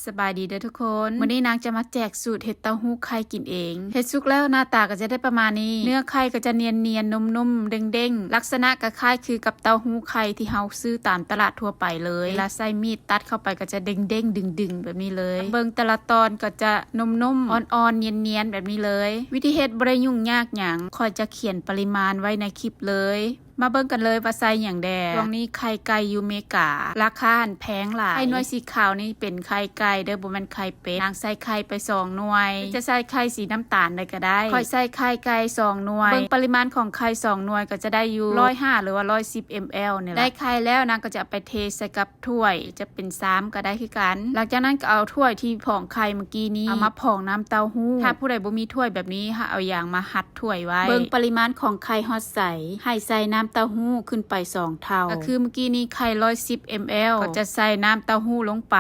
ສະບາຍດີເດີທຸກຄົນ ມື້ນີ້ນາງຈະມາແຈກສູດເຮັດເຕົ້າຫູ້ໄຂ່ກິນເອງ. ເຮັດສຸກແລ້ວໜ້າຕາກໍຈະໄດ້ປະມານນີ້ ເນື້ອໄຂ່ກໍຈະນຽນໆ ນຸ້ມໆ ເດ້ງໆ ລັກສະນະຄ້າຍໆຄືກັບເຕົ້າຫູ້ໄຂ່ທີ່ເຮົາຊື້ຕາມຕະຫຼາດທົ່ວໄປເລີຍ. ເວລາໃຊ້ມີດຕັດເຂົ້າໄປກໍຈະເດ້ງໆ ດຶງໆ ແບບນີ້ເລີຍ. ເບິ່ງແຕ່ລະຕອນກໍຈະນຸ້ມໆ ອ່ອນໆ ນຽນໆ ແບບນີ້ເລີຍ. ວິທີເຮັດບໍ່ໄດ້ຫຍຸ້ງຍາກຫຍັງ ຂ້ອຍຈະຂຽນປະລິມານໄວ້ໃນຄລິບເລີຍ. ມາເບິ່ງກັນເລີຍວ່າໃສ່ຫຍັງແດ່. ຊ່ວງນີ້ໄຂ່ໄກ່ຢູ່ເມກາ ລາຄາຫັ້ນແພງຫຼາຍ. ໄຂ່ໜ່ວຍສີຂາວນີ້ເປັນໄຂ່ໄກ່ເດີ ບໍ່ແມ່ນໄຂ່ເປັດ. ນາງໃສ່ໄຂ່ໄປສອງໜ່ວຍ ຈະໃສ່ໄຂ່ສີນ້ຳຕານໃດກໍໄດ້. ຂ້ອຍໃສ່ໄຂ່ໄກ່ສອງໜ່ວຍ. ເບິ່ງປະລິມານຂອງໄຂ່ສອງໜ່ວຍກໍຈະໄດ້ຢູ່ຮ້ອຍຫ້າ ຫຼືວ່າຮ້ອຍສິບ ມລ ນີ້ແຫຼະ. ໄດ້ໄຂ່ແລ້ວນາງກໍຈະເອົາໄປເທໃສ່ກັບຖ້ວຍ ຈະເປັນຊາມກໍໄດ້ຄືກັນ. ຫຼັງຈາກນັ້ນກໍເອົາຖ້ວຍທີ່ຜອງໄຂ່ເມື່ອກີ້ນີ້ ເອົາມາຜອງນ້ຳເຕົ້າຫູ້. ຖ້າຜູ້ໃດບໍ່ມີຖ້ວຍແບບນີ້ ໃຫ້ເອົາຢາງມາຮັດ ຖ້ວຍໄວ້. ເບິ່ງປະລິມານຂອງໄຂ່ຮອດໃສ ໃຫ້ໃສ່ນ້ຳເຕົ້າຫູ້ຂຶ້ນໄປສອງເທົ່າ. ກໍຄືເມື່ອກີ້ນີ້ໄຂ່ຮ້ອຍສິບ ມລ ກໍຈະໃສ່ນ້ຳເຕົ້າຫູ້ລົງໄປ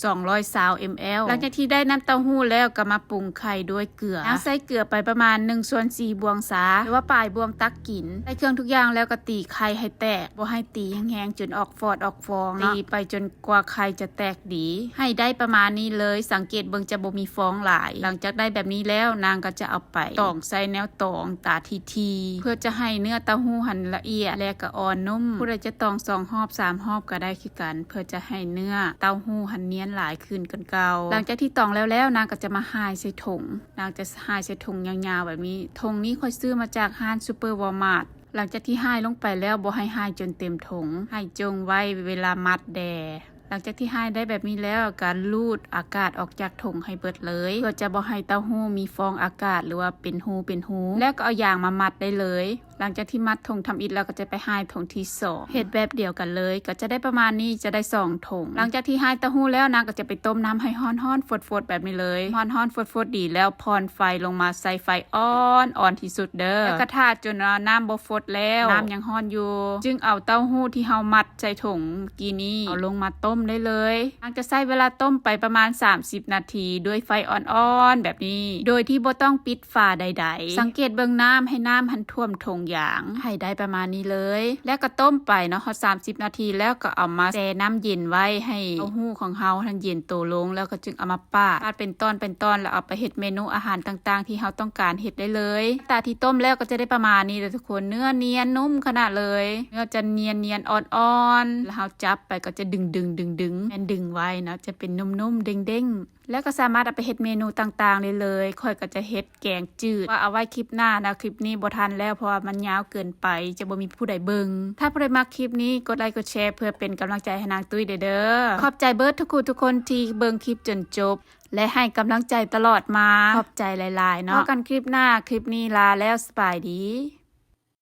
ສອງຮ້ອຍຊາວ ມລ. ຫຼັງຈາກທີ່ໄດ້ນ້ຳເຕົ້າຫູ້ແລ້ວ ກໍມາປຸງໄຂ່ດ້ວຍເກືອ. ນາງໃສ່ເກືອໄປປະມານໜຶ່ງສ່ວນສີ່ບ່ວງຊາ ຫຼືວ່າປາຍບ່ວງຕັກກິນ. ໃສ່ເຄື່ອງທຸກຢ່າງແລ້ວກໍຕີໄຂ່ໃຫ້ແຕກ ບໍ່ໃຫ້ຕີແຮງໆ ຈົນອອກຟອດອອກຟອງເນາະ. ຕີໄປຈົນ ກວ່າໄຂ່ຈະແຕກດີ ໃຫ້ໄດ້ປະມານນີ້ເລີຍ. ສັງເກດເບິ່ງຈະບໍ່ມີຟອງຫຼາຍ. ຫຼັງຈາກໄດ້ແບບນີ້ແລ້ວ ນາງກໍຈະເອົາໄປຕອງໃສ່ແນວຕອງຕາຖີ່ໆ ເພື່ອຈະໃຫ້ເນື້ອເຕົ້າຫູ້ຫັ້ນລະອຽດ ແລະກໍອ່ອນນຸ້ມ. ຜູ້ໃດຈະຕອງສອງຮອບສາມຮອບກໍໄດ້ຄືກັນ ເພື່ອຈະໃຫ້ເນື້ອເຕົ້າຫູ້ຫັ້ນນຽນຫຼາຍຂຶ້ນກວ່າເກົ່າ. ຫຼັງຈາກທີ່ຕອງແລ້ວໆ ນາງກໍຈະມາຮ່າຍໃສ່ຖົງ. ນາງຈະຮ່າຍໃສ່ຖົງຍາວໆແບບນີ້. ຖົງນີ້ຂ້ອຍຊື້ມາຈາກຮ້ານ Super Walmart. ຫຼັງຈາກທີ່ຮ່າຍລົງໄປແລ້ວ ບໍ່ໃຫ້ຮ່າຍຈົນເຕັມຖົງ ໃຫ້ຈົ່ງໄວ້ເວລາມັດແດ່. ຫຼັງຈາກທີ່ຮ່າຍໄດ້ແບບນີ້ແລ້ວ ກໍລູດອາກາດອອກຈາກຖົງໃຫ້ເບິດເລີຍ ເພື່ອຈະບໍ່ໃຫ້ເຕົ້າຫູ້ມີຟອງອາກາດ ຫຼືວ່າເປັນຮູເປັນຮູ ແລ້ວກໍເອົາຢາງມາມັດໄດ້ເລີຍ. ຫຼັງຈາກທີ່ມັດຖົງທຳອິດແລ້ວ ກໍຈະໄປຮ່າຍຖົງທີສອງ ເຮັດແບບດຽວກັນເລີຍ ກໍຈະໄດ້ປະມານນີ້ ຈະໄດ້ສອງຖົງ. ຫຼັງຈາກທີ່ຮ່າຍເຕົ້າຫູ້ແລ້ວ ນາງກໍຈະໄປຕົ້ມນ້ຳໃຫ້ຮ້ອນໆ ຟົດໆ ແບບນີ້ເລີຍ. ຮ້ອນໆ ຟົດໆ ດີແລ້ວ ຜ່ອນໄຟລົງມາໃສ່ໄຟອ່ອນໆ ທີ່ສຸດເດີ ແລ້ວກໍຖ້າຈົນວ່ານ້ຳບໍ່ຟົດແລ້ວ ນ້ຳຍັງຮ້ອນຢູ່ ຈຶ່ງເອົາເຕົ້າຫູ້ທີ່ເຮົາມັດໃສ່ຖົງກີ້ນີ້ ເອົາລົງມາຕົ້ມໄດ້ເລີຍ. ນາງຈະໃຊ້ເວລາຕົ້ມໄປປະມານສາມສິບນາທີ ດ້ວຍໄຟອ່ອນໆ ແບບນີ້ ໂດຍທີ່ບໍ່ຕ້ອງປິດຝາໃດໆ. ສັງເກດເບິ່ງນ້ຳ ໃຫ້ນ້ຳຫັ້ນຖ້ວມຖົງຢາງ ໃຫ້ໄດ້ປະມານນີ້ເລີຍ. ແລ້ວກໍຕົ້ມໄປເນາະ ຮອດສາມສິບນາທີແລ້ວ ກໍເອົາມາແຊ່ນ້ຳເຢັນໄວ້ ໃຫ້ເຕົ້າຫູ້ຂອງເຮົາຫັ້ນເຢັນໂຕລົງ ແລ້ວກໍຈຶ່ງເອົາມາປາດ ປາດເປັນຕອນເປັນຕອນ ແລ້ວເອົາໄປເຮັດເມນູອາຫານຕ່າງໆ ທີ່ເຮົາຕ້ອງການເຮັດໄດ້ເລີຍ. ໜ້າຕາທີ່ຕົ້ມແລ້ວກໍຈະໄດ້ປະມານນີ້ແຫຼະທຸກຄົນ ເນື້ອນຽນນຸ້ມຂະໜາດເລີຍ ເນື້ອຈະນຽນໆ ອ່ອນໆ ແລ້ວເຮົາຈັບໄປກໍຈະດຶງໆ ດຶງໆ ແມ່ນດຶງໄວ້ເນາະ ຈະເປັນນຸ້ມໆ ເດ້ງໆ ແລ້ວກໍສາມາດເອົາໄປເຮັດເມນູຕ່າງໆ ໄດ້ເລີຍ. ຂ້ອຍກໍຈະເຮັດແກງຈືດ ວ່າເອົາໄວ້ຄລິບໜ້າເນາະ ຄລິບນີ້ບໍ່ທັນແລ້ວ ເພາະວ່າມັນຍາວເກີນໄປ ຈະບໍ່ມີຜູ້ໃດເບິ່ງ. ຖ້າຜູ້ໃດມັກຄລິບນີ້ ກົດໄລກົດແຊ ເພື່ອເປັນກຳລັງໃຈໃຫ້ນາງຕຸ້ຍເດີ. ຂອບໃຈເບິດທຸກຜູ້ທຸກຄົນທີ່ເບິ່ງຄລິບຈົນຈົບ ແລະ ໃຫ້ກຳລັງໃຈຕະຫຼອດມາ ຂອບໃຈຫຼາຍໆເນາະ. ພໍ້ກັນຄລິບໜ້າ ຄລິບນີ້ລາແລ້ວ ສະບາຍດີ.